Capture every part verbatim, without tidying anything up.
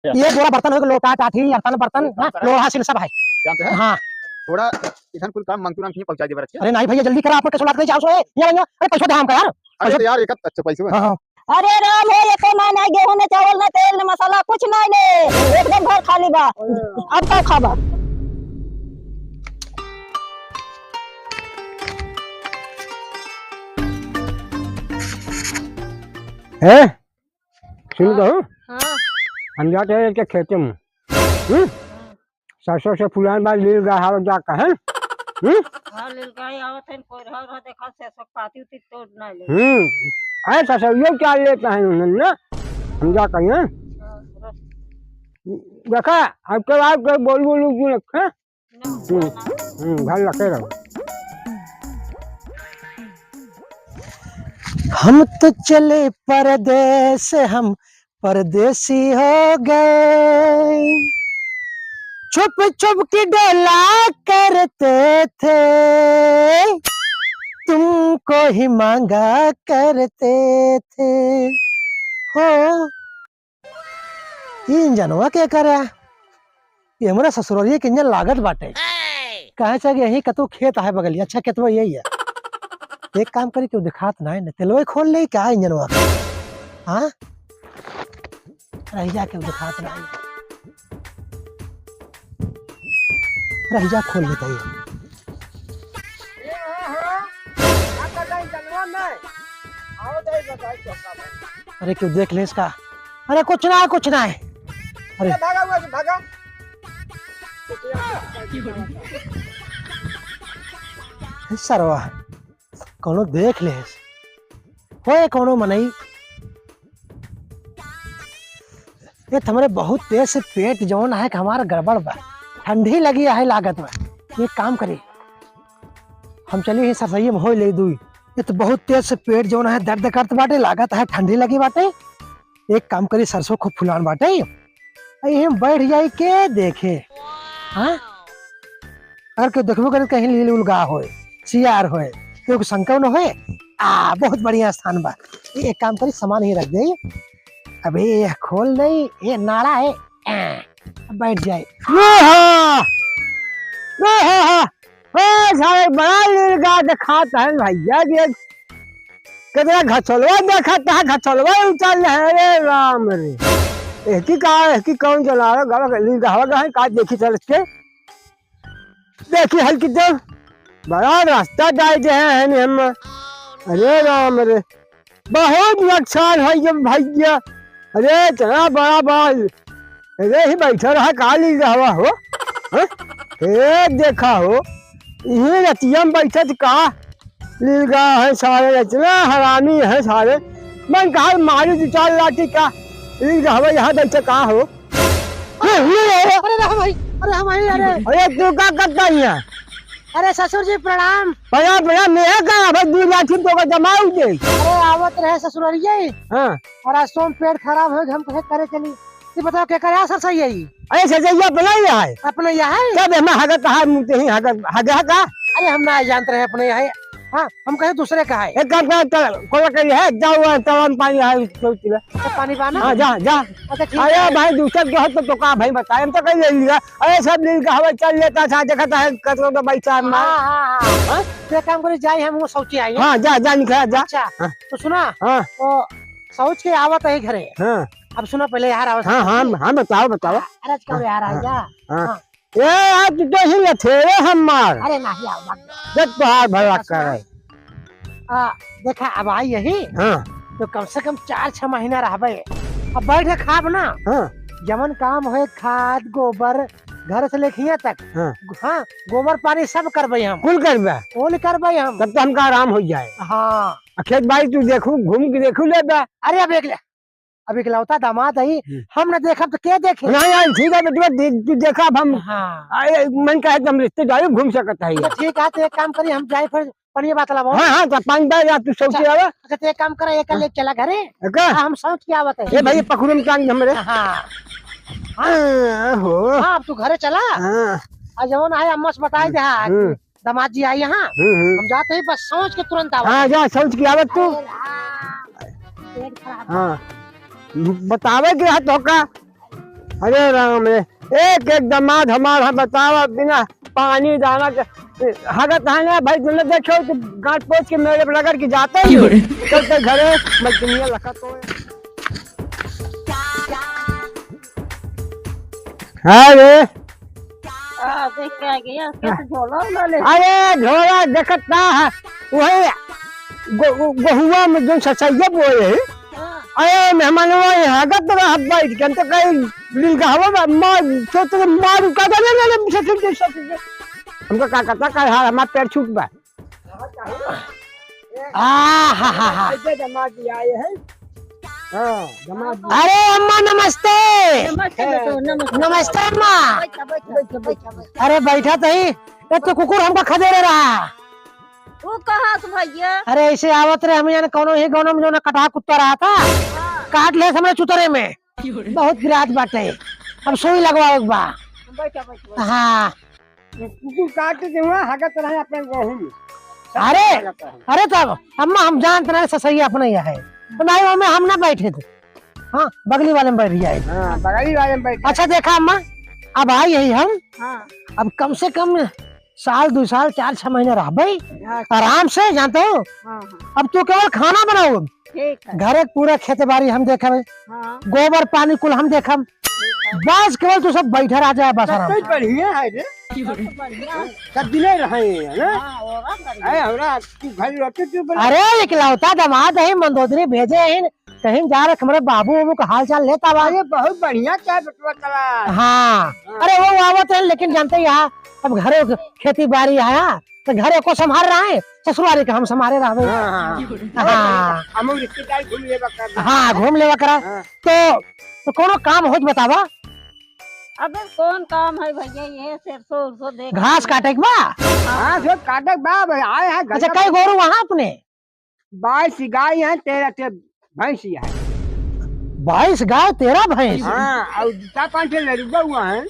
ये बोरा बर्तन हो गए, लोटा, टाठी, अर्तन, बर्तन, हाँ, लोढ़ा, सिल सब है। जानते हैं? हाँ। थोड़ा इधन कुल काम मंगतू राम के पहुंचा दे बरस के। अरे नहीं भैया, जल्दी करा, आपन कैसे लात नहीं जाओ सो, ये भैया, अरे पैसा दे हम का यार। अच्छा पैसा तो यार, एक अच्छा पैसा है। हाँ, हाँ। अरे राम हो, ये तो ना, ना गेहूं, ना चावल, ना तेल, ना मसाला, कुछ नहीं ने, एकदम घर खाली बा। अब का खाबा? हैं? सुन तो। हाँ। हम जाते हैं इसके खेते में। हम्म? हाँ। सरसों से फुलान बाद लील गहावत जा कहन। हम्म? हाँ, लील गहाई आवत है, कोई रहा, रहा देखा से सब पाती उती तोड़ ना ले। हम्म। अरे सरसों ये क्या लेता है उन्होंने ना? हम जा कहें। हाँ, रस। देखा, अब तो आप कोई बोल बोलू क्यों रखा? हम्म, हम्म, घर लगे रहो। हम तो चले परदेस, हम परदेसी हो गए। छुप छुप के डोला करते थे, तुमको ही मांगा करते थे। हो। ई इंजनवा के करे? ये हमरा ससुररिये के इंजन लागत बाटे। काहे से कि यहीं कतौ खेत आहे बगलिया। अच्छा, खेतवा यही है। एक काम करी, केहू दिखात ना है, तेलवे खोल ले का इंजनवा के? हाँ? रहिया केहू दिखात ना है। रहिया खोल लेता है। अरे, केहू देख ले इसका। अरे, कुछ ना है, कुछ ना है। अरे। भागा हुआ है, भागा। सरवा, कौनो देख ले। होए कौनो मनई। ये तो हमरे बहुत तेज से पेट जौन है कि हमारा गड़बड़ बा, ठंडी लगी है लागत बा। एक काम करी, हम चली ही सरसैया में होई ले दुई। ये तो बहुत तेज से पेट जौन है दर्द करत बाटे, लागत है ठंडी लगी बाटे। एक काम करी, सरसों खूब फुलान बाटे, यही में बैठ जाई के देखे। हाँ, अगर केहू देखबो करे, कहीं लील उल गा होए, सियार होए, केहू के शंका न होए। आ, बहुत बढ़िया स्थान बा। ये एक काम करी, सामान ही रख दे। अबे ये खोल दे, ये नाड़ा है, आ, बैठ जाए। ये हा! ये हा, हा! ए, सारे बड़ा लील गा दिखात है भैया, ये कितना घचलवा देखत है, घचलवा उतर है, अरे राम रे। एहकी का, एहकी कौन जनावर गवा लील गहवा गए, का देखी चल के? देखी हल कितना बड़ा रास्ता डाल दे हैं हम। अरे राम रे, बहुत नुकसान है ये भैया। अरे इतना बड़ा बड़ा, अरे ही बैठा रहा का लील गहवा हो? हाँ? ए देखा हो, यही रतिया में बैठत का लील गहवा है सारे, इतना हरामी है सारे। मन कहा मारी दो चार लाठी का लील गहवा यहाँ बैठे का हो? अरे राम भाई, अरे राम भाई, अरे। अरे तू का करता है यहाँ? अरे ससुर जी प्रणाम। प्रणाम, प्रणाम, मैं का भाई दो लाठी तो का जमाऊ दे। अरे आवत रहे ससुररिये। हाँ। और आज सोम पेट खराब हो, हम कहे करे चली। ये बताओ के करे सरसैया है? अरे सरसैया अपना ही है। अपना ही है? तब हम हगत है, मुते ही हगत, हगा का? अरे हम ना जानते रहे अपने यहाँ। हाँ, हम कहे दूसरे का है। एक काम कर, त-, कोला करी है, जाओ वहाँ तलाब में पानी है, सोच ले। अच्छा, पानी पाना? हाँ, जा, जा। अच्छा, ठीक अरे है। भाई, दूसरे के हो तो, तो का भाई बताए, हम तो कहीं ले लिया। अरे सब लील गहवा चल लेता था, देखा था, कतरो तो भाई साहब मार। हाँ, हाँ, हाँ। हाँ? तो एक काम करी, जाई हम वो शौची आई। हाँ, जा, जा, निकला, जा। अच्छा, हाँ। तो सुना, हाँ। तो शौच के आवत है घरे। हाँ। अब सुना पहले यार, आवत हाँ, है। हाँ, हाँ, बताओ, बताओ। अरे, आज का यार, आ हाँ, जा। हाँ। हाँ। ए, आज तो ही लथेरे हम मार। अरे, नहीं, आओ, मत। जब तोहार भला सुना। करे। आ, देखा, अब आई यही, हाँ। तो कम से कम चार छह महीना रहबे। अब बैठ के खाब ना। हाँ। जवन काम होए, खाद, गोबर, घर से लेके हियां तक। हाँ। हाँ, गोबर पानी सब करबे हम। कुल करबे? कुल करबे हम। तब तो हमका आराम हो जाए। हाँ। आ खेत बाड़ी तू देखू, घूम के देखू लेबे। अरे, अब एक ले, अब इकलौता दामाद है, हम्म। हम न देखब तो के देखी? नहीं, नहीं, ठीक है बेटवा, दे-, तू देखा, अब हम, हाँ। आ, ए, मन कहे तो हम रिश्तेदारी घूम सकत है। अच्छा, ठीक है, तो एक काम करी, हम जाए फिर पनिया बात लावा। हाँ, हाँ, तो पानी डाल, या तू सौंसे अच्छा, आवा। अच्छा, तो एक काम करा, एक हाँ। ले चला घरे। का? हाँ, हम सौंस के आवत है। ए भाई, पकड़ो में टांग हमरे। हाँ। हाँ, हो। हाँ, अब तू घरे चला। हाँ। आ जवन है, अम्मा से बताई दे, हाँ, हम्म। दामाद जी आई यहाँ, हम्म, हम्म। हम जाते ही बस सौंस के तुरंत आवा। हाँ, जा, सौंस के आवत तू। अरे राम, पेट खराब। हाँ, बतावे के हाथ होका। अरे राम रे, एक एक दमाद हमार है, बतावा, बिना पानी दाना के हगत है ना भाई, तुमने देखो तो गांठ पोंछ के मेरे पर रगड़ के जाते ही हो। चल चल घरे, मैं दुनिया लखत हो। हाँ रे। आ, देख के आ गया, क्या तो झोला उला ले। अरे झोला देखत ना है, वही गो-, गो-, गोहुआ में जो ससैया बोए है। हाँ। अरे मेहमानवा, ये हगत रहा बैठ के, हम तो कहीं लील का हवा में मार, सोच के मार का दे, ले, ले, ले, ससुर के, ससुर के। हमको का कहता, का हाल, हमार पैर छूट बा। आ, हा, हा, हा। ऐसे दमाद जी आए हैं। हाँ, दमाद जी। अरे अम्मा नमस्ते। नमस्ते बेटो, नमस्ते। नमस्ते अम्मा। बैठा, बैठा, बैठा, बैठा। अरे बैठा तो ही, ये तो कुकुर हमका खदेरे रहा। वो कहाँ से भैया? अरे ऐसे आवत रहे, हम यहाँ कौनो ही गाँव में जो ना कटहा कुत्ता रहा था, हाँ। काट ले हमरे चुतरे में। बहुत गिरात बाटे, अब सुई लगवावे के बा। बैठा, बैठा, बैठा। हाँ। कुकुर काट के वहाँ हगत रहे अपने गोहूँ में। अरे, हगत रहे। अरे तब अम्मा हम जानत रहे ससैया अपने यहाँ है, तो नहीं, ओमे हम ना बैठे थे। हाँ, बगली वाले में बैठ जाए। हाँ, बगली वाले में बैठ। अच्छा देखा अम्मा, अब आई यही हम, हाँ। अब कम से कम साल, दो साल, चार, छह महीने रहबे, हाँ। आराम से, जानते हो। हाँ, हाँ। अब तू केवल खाना बनाओ, ठीक है। घरे के पूरा खेती बारी हम देखब, हाँ। गोबर पानी कुल हम देखब, ठीक है। बस केवल तू सब बैठे रह जाए, बस आराम से। बढ़िया है रे। सब तो बढ़िया है। सब दिने रहे हैं, है ना? हाँ, और बढ़िया। अरे, हमरा तू घर लौटे तू बना। अरे, इकलौता दमाद है, मंदोदरी भेजे हैं, कहीं जा रहे, हमरे बाबू, बाबू का हाल चाल लेता बा। अरे, बहुत बढ़िया चाय बटुआ चला। हाँ। हाँ। अरे, वो आवत है, लेकिन जानते ही यहाँ, अब घरे खेती बारी आया, तो घरे को संभाल रहा है, ससुरारी का हम संभाले रहबे। हाँ, हाँ, हाँ। हाँ। हम रिश्तेदार घूम लेबा कर। हाँ, घूम लेबा करा। हाँ। तो, तो कोनो काम होत बतावा। अबे कौन काम है भैया, ये सरसों उरसों देख घास के। काटे के बा? हाँ, जो काटे के बा, भाई, आए हैं घर अच्छा, में। कई गोरू वहाँ अपने? बाईस गाय हैं, तेरह ठे भैंसी है। बाईस गाय, तेरह भैंस? हाँ, और चार पाँच ठे लड़ुआ हुआ है।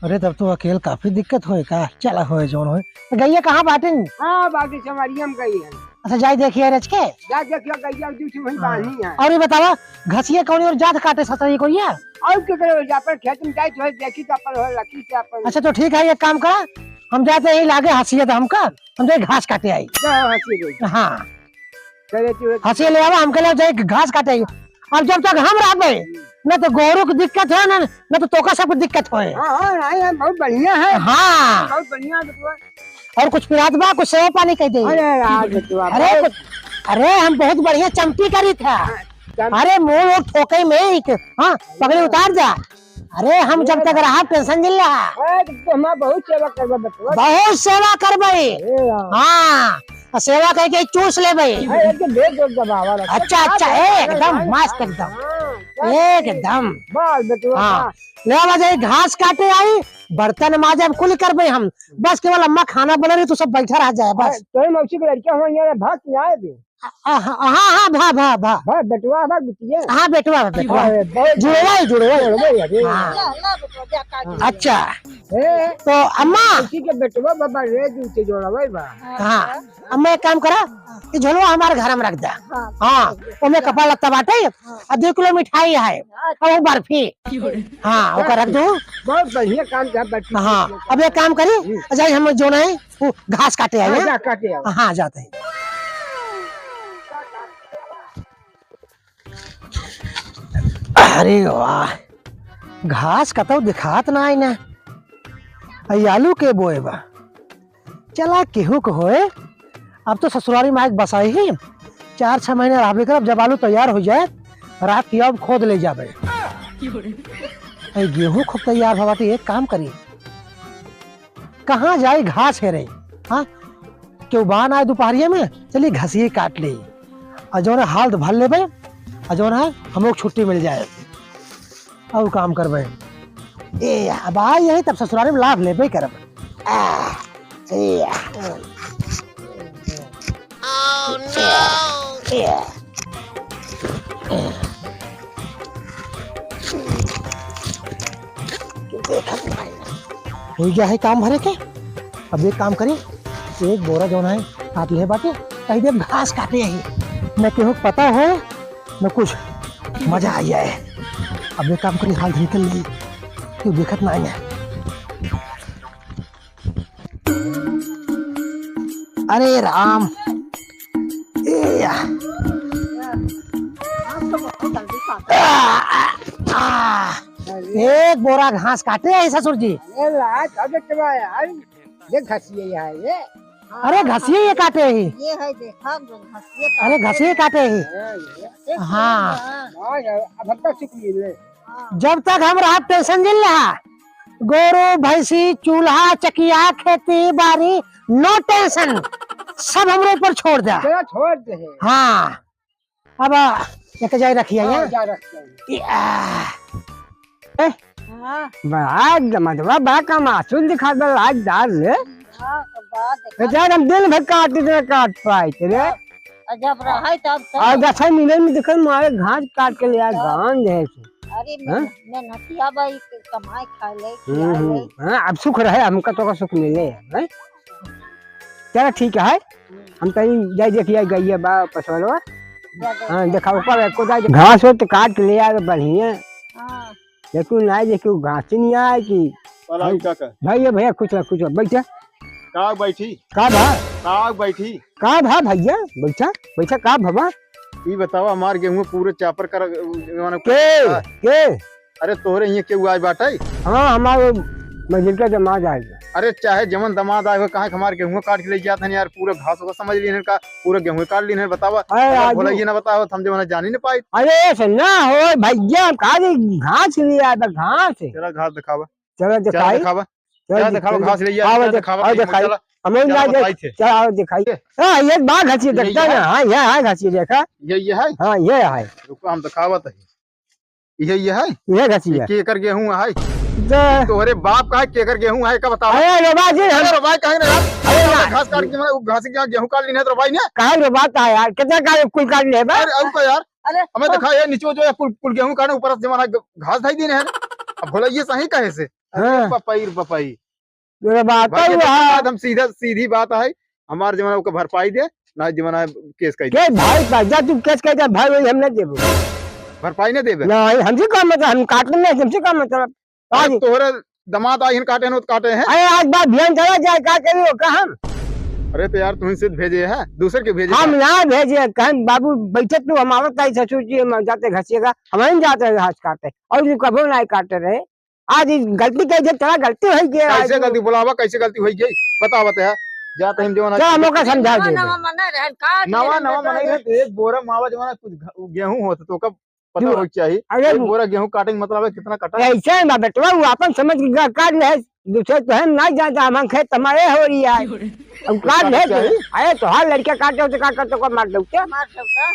अरे, तब तो अकेल काफी दिक्कत होए का? चला होए जौन होए। तो गइया कहाँ बाटिन? हाँ, बाटी संवरिया में गई है। अच्छा, जाई देखिए रच के। जा देखियो, गइया दूसरी वहीं हाँ। बांधी है। और ये बतावा, घसिया कौन और जात काटे सतरी को ये? और के करे जा पर खेत में जाई तो देखी तो अपन हो लकी से अपन। अच्छा, तो ठीक है, एक काम करा, हम जाते ही लागे हंसिया तो हमका हम जाए घास काटे आई। जा, हाँ, हंसी ले। हाँ। करे तू एक हंसी ले आवा, हमके ले जाए घास काटे आई। अब जब तक हम रहबे, न तो गोरू की दिक्कत है, न, न तो तोका सबके दिक्कत होए। हाँ, हाँ, नहीं, हम बहुत बढ़िया है। हाँ। बहुत बढ़िया है, बटुआ। और कुछ पिरात बा, कुछ सेवा पानी कह दे। अरे, राज बटुआ, अरे, बहुत कुछ, अरे, हम बहुत बढ़िया चमटी करी था। हाँ, चम- अरे, मुंह लोग ठोके में ही के, हाँ, पगड़ी उतार जा। अरे, हम जब तक रहा, टेंशन जिन रहा। अरे, तो हमार बहुत सेवा करबा बटुआ। बहुत सेवा करबे। अरे राम। हाँ, और सेवा करके चूस लेबे। अरे, एक तो भेज दो दबावा रखो। अच्छा, अच्छा, अरे, एकदम अरे, मस्त, अरे, एकदम। हाँ, एकदम। बाल बटुआ हाँ। का। ले आवा जाए, घास काटे आई, बर्तन माजे, अब कुल करबे हम। बस केवल अम्मा खाना बना रही, तू सब बैठा रह जाए, बस। अरे, तोरी मौसी के लड़का हुआ यहाँ भाग के आए थे। आ, हाँ, हाँ, हाँ, भा, भा, भा। भा, बेटवा, भा, बिटिया। हाँ, बेटवा, बेटवा। अरे, बहुत जुड़वा है, जुड़वा है। जुड़वा है, अरे। हाँ। ला, ला, बेटवा, जा, काट ले। अच्छा। ए, तो अम्मा। इसी के बेटवा बाबा रे, दूध के जोड़ा भाई बा। हाँ, अम्मा एक काम करा, ये झोलवा हमारे घर में रख दे। हाँ। हाँ, ओमे कपड़ा लत्ता बाटे, हाँ। और दो किलो मिठाई है, और वो बर्फी। हाँ, ओकर रख दो। बहुत बढ़िया काम किया, बर्फी। हाँ, अब एक काम करी, हम्म। जाई हम जो नहीं, वो घास काटे आए हाँ, हैं। जा, काटे आओ। हाँ, जाते हैं। अरे वाह, घास कतौ दिखात ना आई ना। आ, ई आलू के बोए बा? चला, केहू के होए। अब तो ससुरारी में आके बसाई ही, चार छह महीने रहबे करब। जब आलू तैयार हो जाए, रात के अब खोद ले जाबे। ए, गेहूं खूब तैयार भवा बाटे, एक काम करी, कहाँ जाई घास हेरे? हाँ, केहू बान आए दोपहरिया में, चली घसिए काट ले, और जौन है हाल तो भर लेबे, और जौन है हमको छुट्टी मिल जाए, और काम करबे। ए, अब आई यही तब ससुराल में लाभ लेबे करब। आ, ए, ए, देखत नहीं। हो गया है काम भरे के। अब एक काम करी, एक बोरा जौन है काट ले बाटे, कहीं देर घास काटे यही, न केहू के पता हो, न कुछ, मजा आ जाए। अब एक काम करी, हाल निकल ली। क्यों देखत ना है? अरे राम, ए या। आ, आ, आ, एक बोरा घास काटे है ससुर जी। अरे ला, कब चला यार? ये घसिए है ये। अरे घसिए ये काटे ही। ये है देखा, जो घसिए अरे काटे। घसिए काटे ही। अरे ये। हाँ। हाँ यार, अब हम तक सीख लिए। हाँ। जब तक हम रहा टेंशन जिन रहा, गोरू, भैंसी, चूल्हा, चकिया, खेती, बारी, no tension, सब हमरे ऊपर छोड़ द्या। चलो छोड़ दे। हाँ। अब, आ, एक जाए रखिए, हाँ, ये। जा रख दे। या। ए? हाँ। बड़ा दमदवा, बड़ा कमासुल दिखात बा, लाजदार ले। हाँ, तो बड़ा देखा। बेचारा हम दिन भर काट इतना काट पाए थे रे। और जब रहे तब तो। और जैसे मिले में देखल मारे घास काट के ले आए, हाँ। गांड है से। अरे हाँ? मैं, मेहनतिया बा, ई कमाए खा ले, हम्म, खिया हम्म। ले। हाँ, अब सुख रहे, हमका तो का सुख मिले, हैं? चला ठीक है, हम तनी जाई देखिए गइया बा पसवलवा। जा दे। हाँ, देखा ऊपर एको जाई घास हो तो काट के ले आए बढ़िया। हाँ। लेकिन ना देखियो घास ही नहीं आए कि चला, भाई, ई का का? भाई, ये भैया कुछ ना कुछ बैठे। का बैठी? का भा? का बैठी? का भा भैया? बैठा, बैठा, का भवा? ई बतावा, हमार गेहूं पूरे चापर कर, माने के? हाँ। के? अरे तोहरे हियां केहू आए बाटे? हाँ, हमारे मझिलका दमाद आए बा। अरे चाहे जवन दमाद आए हो, कहाँ के हमार गेहूं काट के ले जात हन यार, पूरा घास होगा समझ लीन का, पूरा गेहूं काट लीन है, बतावा। अरे अगर आज भोला ये ना बताओ, तो हम जवन जानी ना पाई। अरे ऐसे ना हो भैया, हम कहा घास ले आए बा, घास। चला घास दिखावा। चला चला दिखाई। दिखावा। चला चला दिखावा, दिखाई। घास ले आए, आवा चला देख-, दिखावा, आवा कहीं दिखाई। चला। हम चला ना बताई थे। चला आवा दिखाई। हाँ, ये बा घसिया ये देखता है? ना? हाँ, ये है घसिया देखा। ये, ये है? हाँ, ये है। रुको, हम दिखावत है। ये, ये है? ये घसिया। ये केकर गेहूं है? तो तोहरे बाप का है, केकर गेहूं है, का बतावा? अरे रे बाजी, हम अरे रे भाई, कहीं ना यार। अरे ना। घास काट के, मतलब, घास के गेहूं काट लीन है तो भाई ने? काहे रे बात है यार? कितना काट, कुल काट ले बा? अरे, और का यार? अरे, हमें हाँ। दिखा, ये नीचे जो है, कुल, कुल गेहूं काटे, ऊपर से जमाना घास धाई दीन है। अब भोला ये सही कहे से? अरे हाँ। पपाई रे पपाई। तोरा बात भाई, ये हुआ। देखो बात हम सीधा, सीधी बात है, हमार जमाना ओकर भरपाई दे, ना जमाना केस कह दे। के भाई, पैसा तू केस कह दे, भाई, वही हम नहीं देबो। भरपाई नहीं देबे? नहीं, हमसे काम मतलब, हम काटने नहीं, हमसे काम मतलब। अरे आज तोहरे दमाद आई हन काटे न, तो काटे हैं। अरे आज बात भियान चला जाए, का करी हो, का हम? अरे तो यार, तुमसे भेजे है, दूसर के भेजे हम है। ना भेजे, कहें बाबू बैठे तू, हम आवत आई ससुर जी, हम जाते घसिएगा, हम नहीं जाते घास काटे, और ये कबो नहीं काटे रहे। आज ई गलती कह दे, तोरा गलती होई गई आज। कैसे गलती? बोलावा, कैसे गलती होई गई? बतावा तो यार। जा तो हम जवाना चल, हम ओका समझा नवा, दे। नवा मना रहन, का नवा, नवा मना रहन, एक बोरा मावा जवाना कुछ घ-, गेहूं होत तो ओका पता जो, होई के चाही। अरे एक बोरा गेहूं काटे के मतलब है कितना कटा? ऐसे ना बेटवा, वो अपन समझ के का-, काट ले, दूसरे तो है ना जाता, हम खेत हमारे हो रही है। अब काट ले, चाही। अरे तोहार लड़का काटे हो तो का करते को मार दो क्या? मार दो का?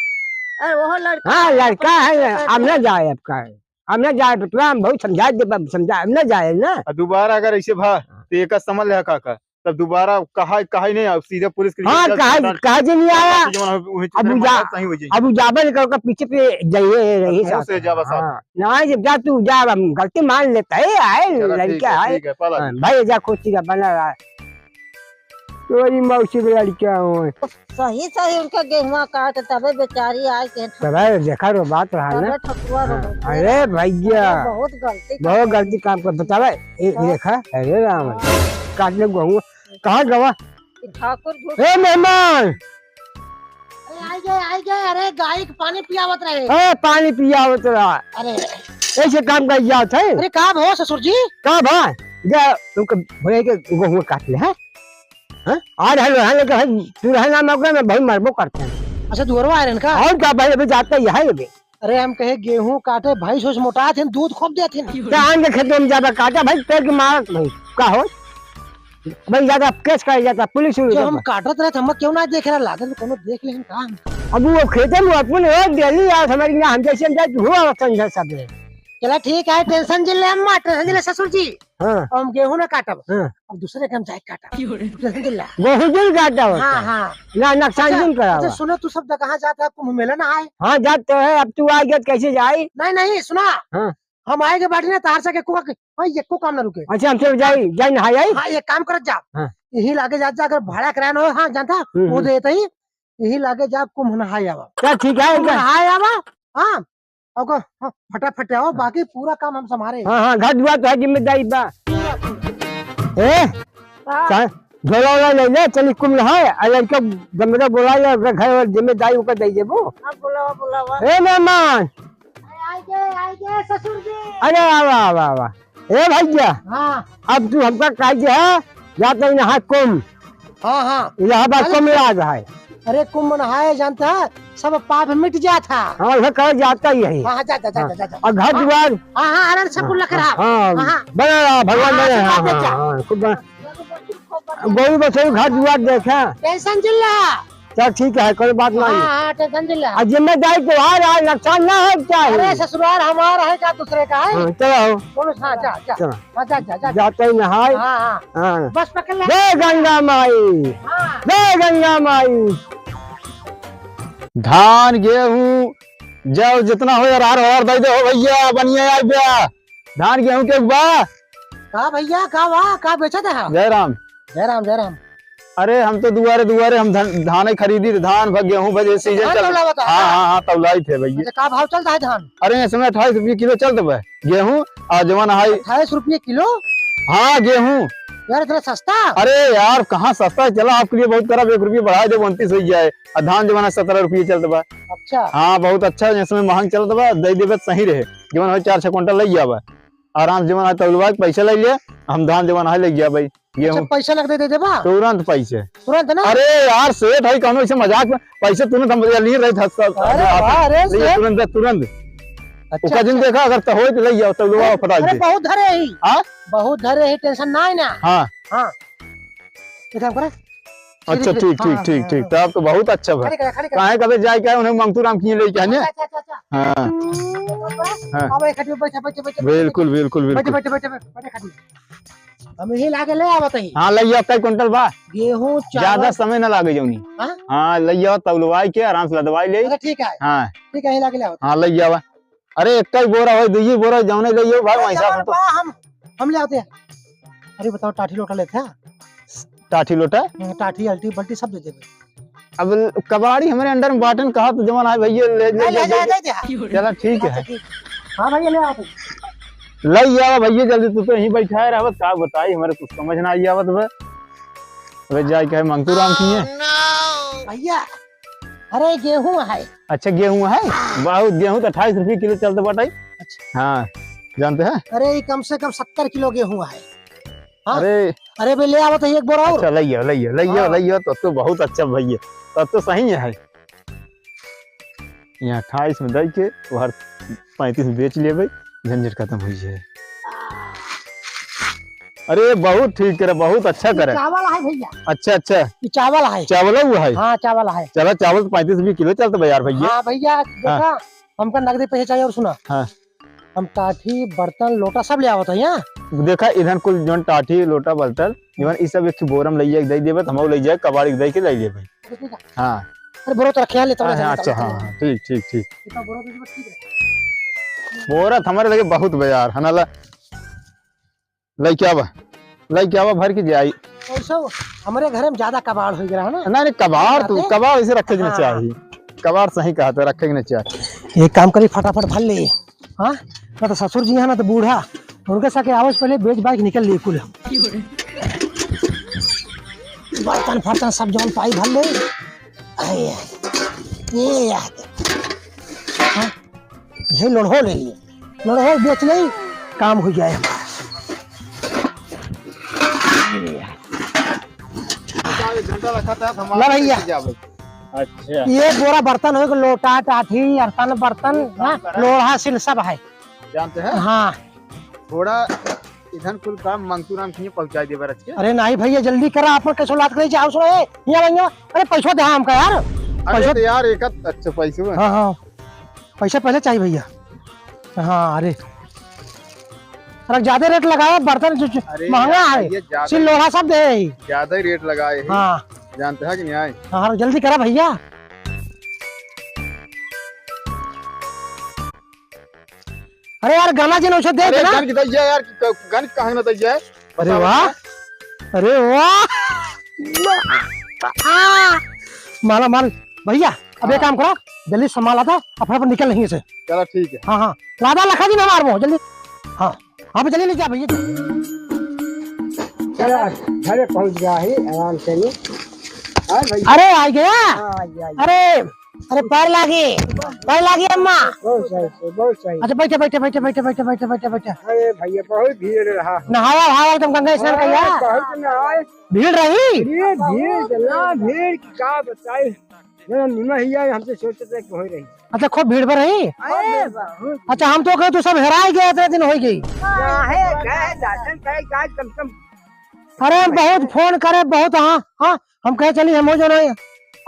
अरे वो लड़का हाँ, है, लड़का अपन है, खेत हम ना जाए अब का। हम ना जाए बेटवा, हम बहुत समझा दे, अब समझा, हम ना जाए ना। आ दोबारा अगर ऐसे भा, हाँ। तो एक समझ ले काका, तब दोबारा कहा, कहा ही नहीं, अब सीधा पुलिस के हाँ, रिपोर्ट कहा, करा, कहा जे नहीं आया। जवन हम वही अब चक्कर में उजा-, सही हो जाई। अब उजाबा निकल के पीछे पे जाइए, रही अब साथ। से जावा साथ। हाँ, ना, जब जा तू जा, हम गलती मान लेता है, आए, चला, ठीक लड़का है, है। ठीक है, पाला हाँ, जी। भाई, जा खुशी का बना रहा। तोरी मौसी के लड़का हो। सही सही उनका गेहुआ काट, तबे बेचारी आए के तबे देखा रो बात रहा ना। तबे ठकुआ रो हाँ, बोलते अरे रहा। भैया, अरे बहुत गलती बहुत कर गलती काम कर, बतावे। ए, हाँ। देखा, अरे राम, हाँ। काट ले गेहूं, कहाँ गवा? ठाकुर घुस ए मेहमान! अरे, आई गए, आई गए, अरे, गाय के पानी पियावत रहे। ए, पानी पियावत रहा। अरे। ऐसे काम कर जात है। अरे, का भवा ससुर जी? का भा? जा, तुमको भोरे के गेहूं काट ले, हैं? हाँ? आ रहे हैं, लेकिन भाई, तू रहे ना मौका में, भाई, मरबो करते हैं। अच्छा, दुअरवा आए रहन का? और का भाई, अभी जाते ही है अभी। अरे, हम कहे गेहूं काटे, भैंस वैस मोटा थे, दूध खूब देते हैं। तो आन के खेत में जाबा काटा, भाई, तेल के मारत भाई, का हो? भाई, ज्यादा केस कर जाता, पुलिस उलिस जो हम जाता। काटत रहे, हम क्यों ना देख रहा, लागत कोनो देख लेन का? अब वो खेते में अपन रोज डेली यार, हमारी ना, हम जैसे हम जाए, हुआ संझा सब है। चला ठीक है, टेंशन जिन ले अम्मा, टेंशन जिन ले ससुर जी। हाँ। अब हम गेहूं ना काटब। हाँ। अब दूसरे के हम जाए काटब। टेंशन जिन ले। गेहूं जिन काटा होता हाँ, है। हाँ। ना, नुकसान अच्छा, जिन करावा। अच्छा, सुनो, तू सब कहाँ जाता है? कुंभ मेला ना आए? हाँ, जाते हैं। अब तू आ गया तो कैसे जाए? नहीं, नहीं, सुना। हाँ। हम आए के बाटी ना, तार से के कुआ के, हाँ, एको काम ना रुके। अच्छा, हम चल जाई, जाई नहाई आई? हाँ, एक काम करत जा। हाँ। यही लागे जात जा, अगर भाड़ा किराया ना हो, हाँ, जानता, हम्म, वो हम्म। देते ही, यही लागे जा, कुंभ नहाए आवा। चल, ठीक है, कुंभ इधर। नहाए आवा, हाँ। ओको, हाँ, फटाफट आओ, बाकी पूरा काम हम संभारे। हाँ, हाँ, घर दुआर तो है, जिम्मेदारी बा। ए, हाँ। का, झोला वोला ले ले, चली कुम नहाए, आ लड़का गमला बोला ले, ओकरा घर वाला जिम्मेदारी ओकर दे देबो। हाँ, बोलावा, बोलावा। ए मेहमान। आइगे, आइगे ससुर जी। अरे आवा, आवा, आवा। ए भैया। हाँ। अब तू हमका कह दे है, जात नहीं नहाए कुम। हाँ, हाँ। इलाहाबाद अरे कुंभ राज है। अरे कुंभ नहाए जानता है, सब पाप मिट जात है। हाँ, उहे कहा जाता ही है। हाँ, हाँ, जा, जा, जा, हाँ। जा, जा। और घर हाँ। दुआर। हाँ, हाँ, आनंद से कुल रख रहा। हाँ, हाँ, बना रहा, भगवान हाँ, बना रहा। हाँ, हाँ, हाँ, हाँ, खूब बना। गोरू बछरू घर दुआर देखा। टेंशन जिन रहा। चल ठीक है, कोई बात नहीं। हाँ, हाँ, टेंशन जिन रहा। आ जिम्मेदारी तुम्हारा है, नुकसान ना हो चाहे। अरे ससुराल हमारा है का दूसरे का है? हाँ, चलो। बोलो, हाँ, जा, जा। चलो। हाँ, जा, जा, जा। जाते ही नहाए। हाँ, हाँ। हाँ। बस पकड़ ले। जय गंगा माई। हाँ। जय गंगा माई। धान, गेहूं, जौ जितना हो यार, हार, हार दे दे हो भैया, बनिया आइ बा। धान, गेहूं के बा। का भैया, का बा, का बेचत है? जय राम। जय राम, जय राम। अरे, हम तो दुआरे दुआरे हम धन, धान ही खरीदी थे, धान भा गेहूं भा, ये सीजन धान चल। तौलावत है? हाँ, हाँ, हाँ, तौलाई थे भैया। अच्छा, का भाव चलता है धान? अरे, इस समय अट्ठाईस रुपये किलो चलत बा गेहूं, और जवन है अट्ठाईस रुपये किलो? हाँ, गेहूं। यार, इतना सस्ता? अरे यार, कहाँ सस्ता है? चला, आपके लिए बहुत करब, एक रुपये बढ़ा दे, उनतीस हो जाए। और धान जवन है सत्रह रुपये चलत बा। अच्छा। हाँ, बहुत अच्छा, इस समय महंग चलत बा, दे देबे तो सही रहे। जवन है चार छः कुंटल ले जाबा, आराम से जवन है तौलवा के पैसा ले लिया, हम धान जवन है ले गया भाई। अच्छा, गेहूं। पैसा नगदे दे देबा? तुरंत पैसे। तुरंत ना? अरे यार, सेठ है, कौनो ऐसे मजाक में पैसे तुरंत हम लिए रहे थे, सब अरे वाह, अरे ले सेठ। तुरंत, तुरंत। अच्छा, ओका दिन अच्छा। देखा, अगर तो होई तो ले जाओ, तौलवा अरे, फटाक अरे, दे। बहुत धरे ही। हाँ? बहुत धरे ही, टेंशन ना है ना। हाँ। हाँ। ये काम करा। अच्छा, ठीक, हाँ, ठीक, हाँ, ठीक, हाँ, ठीक। हाँ। तब तो बहुत अच्छा बा। खड़ी करा, खड़ी करा। काहे कबे जाए के उन्हें मंगतू राम की लेके आने? अच्छा, अच्छा, अच्छा, अच्छा। हाँ। हाँ। अब एक खटियो बैठा, बैठा, बैठा, बैठा, बिल्कुल, बिल्कुल, बैठा, बिल्कुल। बैठा, बैठा, बैठा, बैठा खटियो। हम यही लाके ले आवत ही। हाँ, ले आओ, कई कुंटल बा? गेहूं, चावल। ज्यादा समय ना लागे जौनी। हाँ? हाँ, ले आओ, तौलवाई के आराम से लदवाई ले। अच्छा, ठीक है। हाँ। ठीक है, यही लाके ले आवत। हाँ, ले आओ। अरे, एक ही बोरा हो, दुई बोरा, जौने ले आओ भाई, अरे, वैसा जवन हम तो बा, हम, हम ले आते हैं। अरे, बताओ, टाठी लोटा लेते हैं? टाठी लोटा? हम्म, टाठी, अल्टी, बल्टी सब दे देबे। अब ल-, कबाड़ी हमरे under में बाटन कहा तो जवन है भैया, ले, ले, ले, ले, ले, ले। ले, ले। चला, ठीक है। अच्छा, ठीक। हाँ भैया, ले आओ तुम। ले आओ भैया, जल्दी, तू तो यहीं बैठा है रहबत, का बताई, हमरे कुछ समझ ना आई आवत बा। अबे जाए के है मंगतू राम की है। भैया, अरे गेहूं है। अच्छा, गेहूं है? बहुत, गेहूं तो अट्ठाईस रुपये किलो चलत बाटे। अच्छा। हाँ, जानते हैं? अरे, ये कम से कम सत्तर किलो गेहूं है। हाँ? अरे। अरे बे, ले आवत है एक बोरा और। अच्छा, लइया, लइया, लइया, हाँ। लइया, तब तो बहुत अच्छा भइया, तब तो सही है। यहाँ अट्ठाईस में दई के, वहर पैंतीस में बेच लेबे, झंझट खत्म होइ जाए। अरे, बहुत ठीक करे, बहुत अच्छा ये करे। चावल है भइया। अच्छा, अच्छा। ये चावल है। चावल हुआ है? हाँ, चावल है। चला, चावल तो पैंतीस रुपये किलो चलत बा यार भइया। हाँ भइया, देखा, हाँ। हमका नगदी पैसा चाहिए और सुना। हाँ। हम टाठी, बर्तन, लोटा सब ले आवत है यहाँ। देखा, इधर कुल जौन टाठी, लोटा, बर्तन, जौन ई सब एक ठो बोरम लइया के दे देबे, त हमहू ले जाए, कबाड़ी के दे के ले लेबे। ठीक है। हाँ। अरे, बोरा तो रखे हैं, ले, हाँ, ले, हाँ, ले, अच्छा, ले, हाँ, ले। हाँ, ठीक, ठीक, ठीक। इतना बोरा दे देबे, ठीक है। बोरा तो हमारे लगे बहुत बा यार, है ना ला? लइके आवा, लइके आवा, भर के जाई। वैसे हमरे घरे में ज्यादा कबाड़ हो गया है ना? नहीं, नहीं, कबाड़ तो, बात है। कबाड़ ऐसे रखे के ना हाँ। चाहिए। कबाड़ सही कहा तो रखे के ना चाहिए। एक काम करी, फटाफट भर ले। हाँ, ना तो ससुर जी है ना तो बूढ़ा, उनके साथ आवे से पहले बेच बाच निकल लिए कुल। बर्तन फर्तन सब जौन पाई भर ले। आए, आए। ये याद। हाँ, ये लोढ़ो ले लिए। लोढ़ो बेच ले, काम हो जाए हमारा। एक घंटा रखा था, हमारा ला भैया। अच्छा। ये बोरा बर्तन हो, लोटा, टाठी, अर्तन, बर्तन, हाँ, लोढ़ा, सिल सब है। जानते हैं? हाँ। थोड़ा इधर कुल काम मंगतू राम किए पहुँचा दे बरच के। अरे नहीं भैया, जल्दी करा, आप कैसे लात करे जाओ सो, ए, यहाँ, यहाँ। अरे पैसा दे हमका यार। अरे पैसा तो यार, एक अच्छा पैसे में। हाँ, हाँ। पैसा पहले चाहिए भैया। हाँ, अरे। अरे ज्यादा रेट लगाओ, बर्तन जो, जो अरे महंगा यार, है। भैया, ज्यादा सिल लोढ़ा सब दे। ज्यादा ही रेट लगाए हैं। हाँ। जानते हैं कि नहीं आए? हाँ, हाँ, जल्दी करा भैया। अरे यार, गाना जी ने उसे दे अरे देना। गन की दैया यार, कि ग-, गन कहाँ ना दैया है? अरे बताओ वाह, यार। अरे वाह। आ, माला माल। भैया, अब एक हाँ। काम करा, जल्दी सामान लादा, अब फटाफट निकल नहीं से। चला ठीक है। हाँ, हाँ, लादा लखा जी ना मारबो, जल्दी। हाँ, हाँ, जल्दी ले जा भैया। चला, घरे पहुँच गया है, आराम से ले। हाँ भैया। अरे, आ गया? हाँ, आ गया, आ गया। अरे, अरे, पैर लागी, पैर लागी अम्मा। बहुत सही, सही, बहुत सही। अच्छा, बैठे, बैठे, बैठे। अरे भैया, बहुत भीड़ रहा। नहाया, नहाया एकदम गंगा स्नान हाँ, कइला। बहुत नहाए। भीड़ रही? अरे भीड़, इतना भीड़ कि का बताई। जरा निमा ही आए, हमसे सोचते थे कि हो रही। अच्छा, खूब भीड़ पर रही? अरे बहुत। अच्छा, हम तो कहे तू सब हेराई गया, इतने दिन हो गई। काहे गए, दर्शन करे, आज कम से कम अरे, हम बहुत फोन करे, बहुत, हाँ, हाँ, हम कहे चली, हम हो जाना है।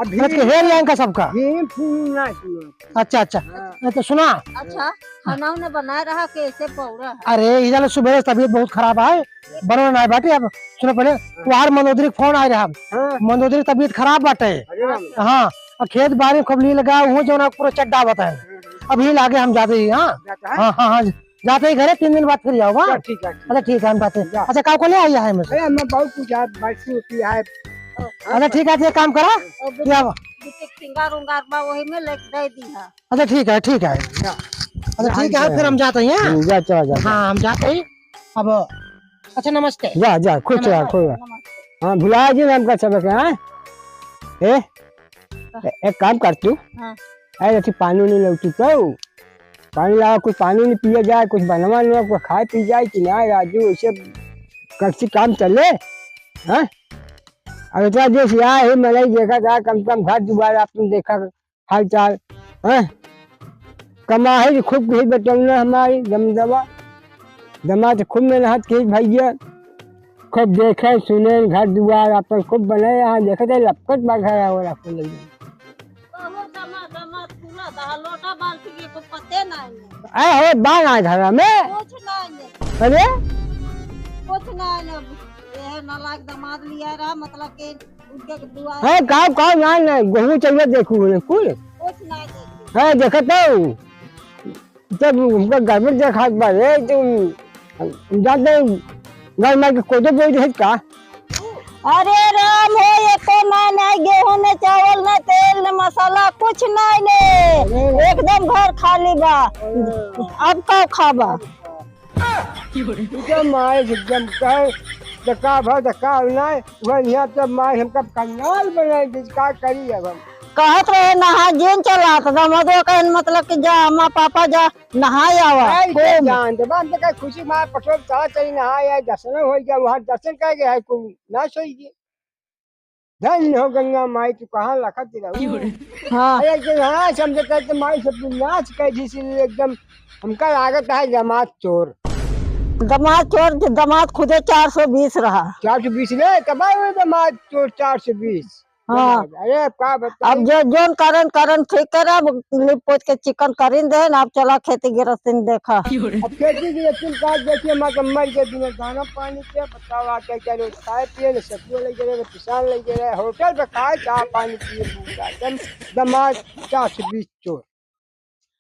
अभी तुरंत के हेर जाएंगे सबका। ये फोन ना सुनो। अच्छा, अच्छा। हाँ। नहीं तो सुना। अच्छा, खाना उन्हें बनाए रहा, कैसे पौड़ा है? अरे, इधर सुबह से तबीयत बहुत खराब है, बनो ना बाटे। अब सुनो पहले, हाँ। तुहार मंदोदरी के फोन आए रहा। हाँ। मंदोदरी की तबीयत खराब बाटे। अरे राम। हाँ, और खेत बाड़ी में खूब ली लगा, वो जो ना पूरा चड्डा बताए। अभी लागे हम जाते ही, हाँ। जाता है? हाँ, हाँ, हाँ। जाते ही घरे, तीन दिन बाद फिर जाओ, हाँ? अच्छा, ठीक है, ठीक। अच्छा, ठीक है, हम जाते हैं। जा। अच्छा, का को ले आई है मुझे? अरे, हमें बहुत कुछ है, बाल्टी उल्टी है। अच्छा, ठीक है, ये काम करा। और दो, ये अब दो तीन सिंगार उंगार बा, वही में ले दे दी है। अच्छा, ठीक है, ठीक है। जा। अच्छा, जा, ठीक है, जा। फिर हम जाते हैं, हाँ? हम्म, जा, चला, जा, जा। हाँ, हम जाते हैं। अब, अच्छा, नमस्ते। जा, जा, खुश रहा, नमस्ते, खुश रहा। नमस्ते। हाँ, भुला जी नाम का सबक है, हाँ? ए? ए, एक काम कर तू। हाँ। अरे, अच्छी पानी नहीं लौटी तो। पानी लावा, कुछ पानी नहीं पिया जाए, कुछ बनवा नहीं, कुछ खाए पी जाए कि ना, राजू, ऐसे कच्ची काम चले, हाँ? अब इतना देश यहाँ है, मैं नहीं देखा था, कम से कम घर दुआर आपने देखा, हाल चाल, हाँ? कमाही खूब कही बटौना हमारी, दम दबा, दमा तो खूब मेहनत की भैया, खूब देखे, सुने, घर दुआर आपन खूब बने, यहाँ देखे तो लपकत बा घर वाला खूब लगे। बहुत दमा-, दमाद पूरा दहा लोटा बाल्टी के को पते ना है। ए, हो, बा ना घर में। कुछ ना है। अरे? कुछ ना है। ये है नालायक दमाद लिया रहा, मतलब कि उनके दुआ है, काव, काव, ना, ना, गहूँ चलिए देखू, बोले, कुल। कुछ ना है। है, देखत हो। जब हमका गड़बड़ देखात बा रे, तो हम जाते हैं, घर में के कोदो बोई देत का? अरे राम हो, एको ना, ना गेहूं, ना चावल, ना तेल, ना मसाला, कुछ ना ले। अरे। एकदम घर खाली बा। अरे। अब का खाबा? एकदम आए, एकदम कहे, तो का भा, तो का ना, वह यहाँ तो मार हमका कंगाल बनाए दे, का करी अब हम? कहत रहे नहा जिन चला, तो दमदो कहन मतलब कि जा, अम्मा पापा जा, नहाए आवा। नहीं, खूब। जान दे, हम तो कहे खुशी मार पटोल चला चली नहाए आए, दर्शन हो गया, वहाँ दर्शन कर गया है, कोई ना सोई गए। धन्य हो गंगा माई, तू कहाँ लखत रहू? हाँ। अरे, तो हाँ, समझे कहते माई सब नाच कर दी, इसीलिए एकदम हमका लागत है दमाद चोर। दमाद चोर, दमाद खुदे चार सौ बीस रहा। चार सौ बीस रे, तब आए हुए दमाद चोर चार सौ बीस। हाँ। अरे, अब का बताई? अब जो, जोन करन, करन ठीक करे, अब लिप पोत के चिकन करिन दे, अब चला खेती गृहस्थी में देखा। अब खेती गृहस्थी का देखिए, मैं तो मर गया बिना दाना पानी के, बताओ, आप क्या करो, खाए पिए, न सब्जी ले गए, न पिसान ले गए, होटल पे खाए, चाय पानी पिए, पूरा एकदम दमाद चार सौ बीस चोर।